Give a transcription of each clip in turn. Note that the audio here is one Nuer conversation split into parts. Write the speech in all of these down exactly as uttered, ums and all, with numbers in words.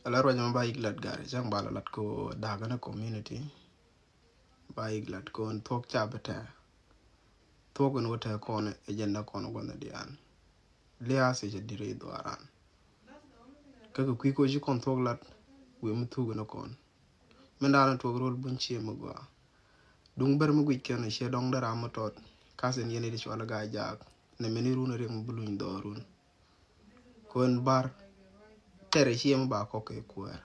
Ala ruac ma ba yik lat gari cäŋ ba la lat ko da̱a̱k ni community. Ba yik lat ko thuɔ̱k ca bi tɛɛ. Thuɔ̱k in wä tɛɛ kɔn ɛ jɛn dee kɔn gua̱n diaal. Lia̱a̱ cɛ di̱t rɛy dhuaaran. Kä kɛ kui̱ ko ci kɔn thuɔ̱k lat wi̱i̱ mi thuk in kɔn. Min da̱a̱n tuɔk rol buny cië mi gɔaa. Duŋ ber mi guic kɛn ciɛ dɔŋ dee ram mi tɔt. Kasin yɛn i̱ di cual gaa jaak. Nɛ mini run riɛk mi bi luny dhɔɔrun. Kön bar tɛrɛ ciɛ mi ba kɔk kɛ kuäär.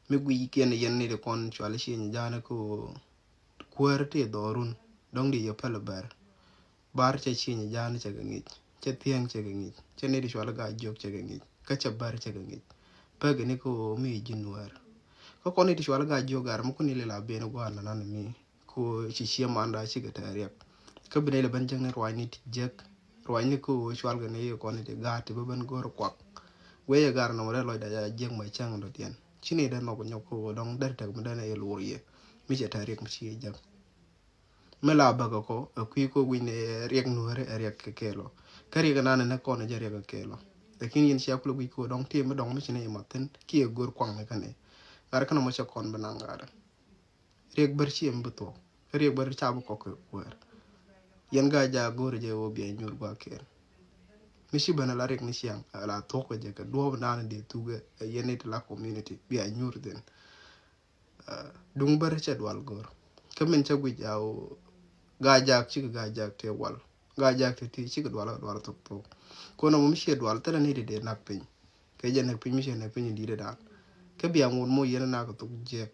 Mi guic kiɛn yɛn ni di kɔn cual ciɛ nyi ja̱a̱n kä kuäär ti dhɔɔrun dɔŋ di yɛ päl bɛr. Bar cɛ ciɛ nyi ja̱a̱n cɛ kɛ ŋic, cɛ thiɛŋ cɛ kɛ ŋic, cɛ ni di cual gaa jiök cɛ kɛ ŋic, kä cɛ bɛr cɛ kɛ ŋic. Pek ni kä mi ji̱ nuäär. Kä kɔn ni di cual gaa jiök gar mi kun ni lila ben gua̱a̱r na nan mi. Ko ci ciɛ manda ci kɛ tɛ riɛk. Kä bi nɛy lɛ ben jek ni ruacni ti jek. Ruacni ko cual kɛ ni kɔn ni ti gaat ti bi ben go̱r kuak. Wee gar nɔmɔ rɛ lɔcda ja jek ma cäŋ dɔ tiɛn. Ci ni dee nhɔk nyɔk ko dɔŋ der tek mi dee ni lur yɛ. Mi cɛ tɛ riɛk mi ci jek. Mi la bäk kɔ ɛ kui̱ ko gui̱n ni riɛk nuɔri ɛ riɛk kɛ kɛɛlɔ. Kä riɛk nan ni kɔn jɛ riɛk kɛ kɛɛlɔ. Lakin yin cia kulɛ gui̱c ko dɔŋ ti mi dɔŋ mi ci ni ma thin ki ɛ go̱r kuaŋ ni kä ni. Gar kä nɔmɔ cɛ kɔn bi naŋ gar. Riɛk bär ci ɛm bi thuɔk. Riɛk bär ca bi kɔk kɛ kuäär. Yɛn gaa ja go̱o̱r jɛ wä bia nyuur gua kɛɛl. Mi ci ben ala riɛk ni ciaŋ ala thuɔk kɛ jɛ kɛ duɔɔp naan dee thuk ɛ yɛn it la community bia nyuur thin. Duŋ bär cɛ dual go̱o̱r. Kä min cɛ guic a wä gaa jaak cikɛ gaa jaak tëë wal. Gaa jaak tëë ti cikɛ dual kɛ dual thok thok. Kono mi ciɛ dual thilɛ ni dee dee nak piny. Kɛ jɛ nɛk piny mi cɛ nɛk piny in di̱i̱t dan. Kä bia ŋot mo yɛn na kɛ thok jiɛk.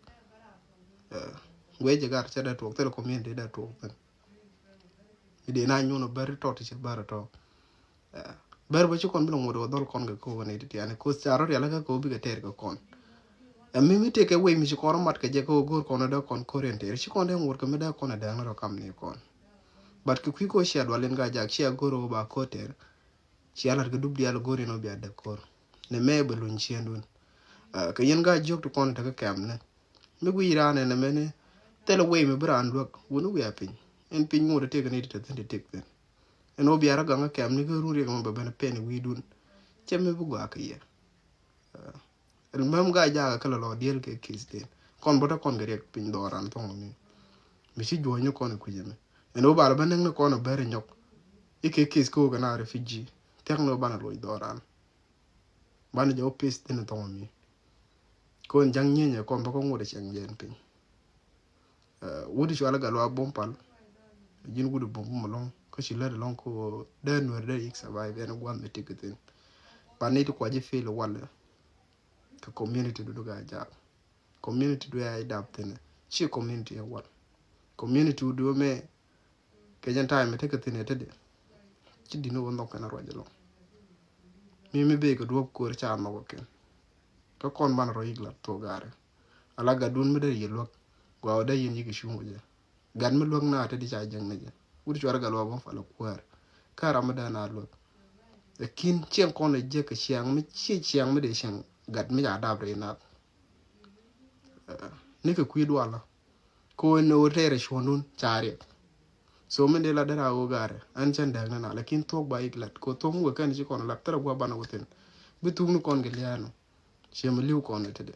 Guɛ jɛ gar cɛ dee tuɔk thilɛ community dee tuɔk thin. Mi dee na nyuɔn bär tɔ ti cɛ bär tɔ. Bär bä ci kɔn bi lɛ ŋot wä dhɔl kɔn kɛ kok ni ti tiani kos ca rɔ rial kä kok bi kɛ tɛɛr kɛ kɔn. Ɛ mi mi tëë kɛ wei mi ci kɔn rɔ mat kɛ jɛ kɛ wä go̱o̱r kɔn dee kɔn ko̱r yɛn tɛɛr ci kɔn dee ŋot kɛ mi dee kɔn dee ŋot kɛ kam ni kɔn. But kɛ kui̱ ko cia dual in gaa jak cia go̱o̱r wä ba ko̱r tɛɛr. Cia lat kɛ dup dial go̱r in wä bia dek ko̱r. Nɛ mɛ bɛ luny ciendun. Kɛ yɛn gaa jiök ti kɔn tekɛ kɛm ni. Mi guic raan ɛn ɛmɛni thilɛ wei mi bi raan luäk wuni wiaa piny. Ɛn piny ŋot tek ni ti te thin ti tek thin. Ɛn wä bia rɔ gaŋ kɛm ni kä run riɛk mi bɛ ben pɛn wi̱i̱dun. Cɛ mi bi gɔaa kɛ yɛ. Ɛn mɛm gaa jakä kɛ lɔ lɔ diɛl kɛ kis den. Kɔn bä te kɔn kɛ riɛk piny dhɔran thɔŋ mi. Mi ci juɔ̱ny ni kɔn kui̱c ɛmɛ. Ɛn wä bal bä näk ni kɔn bär nyɔk. Ikɛ kis kä wä kɛ na refugee. Thiak ni wä banɛ loc dhɔran. Banɛ jɛ wä pis thin thɔŋ mi. Kɔn jaŋ nyieny ɛ kɔn bä kä ŋot ɛ cɛŋ jɛn piny. Wut cual gal wa bom pal. Jin wut bom bom lɔŋ kä ci lät lɔŋ ko dee nuɛr dee yik survive ɛn gua̱n mi tik thin. Ban ni ti kua ji feel walɛ. Kɛ community du du ga jaak. Community du ya idap thin. Ci community ɛ wal. Community du mɛ kɛ jɛn time mi tekɛ thin ɛ tede. Ci dini wä nhɔk kɛn ruac lɔŋ. Mi mi bee kɛ duɔp ko̱r ca nhɔk kɛn. Kä kɔn ban rɔ yik lat thok gari. Ala gatdun mi dee yɛ luäk. Gua wä dee yɛn yik cuŋ jɛ. Gat mi luäk na te di ca jäŋ ni jɛ. Wut cuar gat luäk bä fal kuäär. Kä ram mi dee na luäk. Lakin cieŋ kɔn jɛ kɛ ciaŋ mi ci ciaŋ mi dee ciaŋ gat mi ca dap ri nath. Ni kɛ kui̱ duala. Ko ni wä tɛɛrɛ cuɔndun ca riɛk. So mi dee la dee ra wä gari. An cɛn dɛk ni na lakin thuɔk ba yik lat ko thuɔk mi wä kɛn ci kɔn lat thɛrɛ gua ban wä thin. Bi thuk ni kɔn kɛ liaanu. Ciɛ mi li̱w kɔn tede.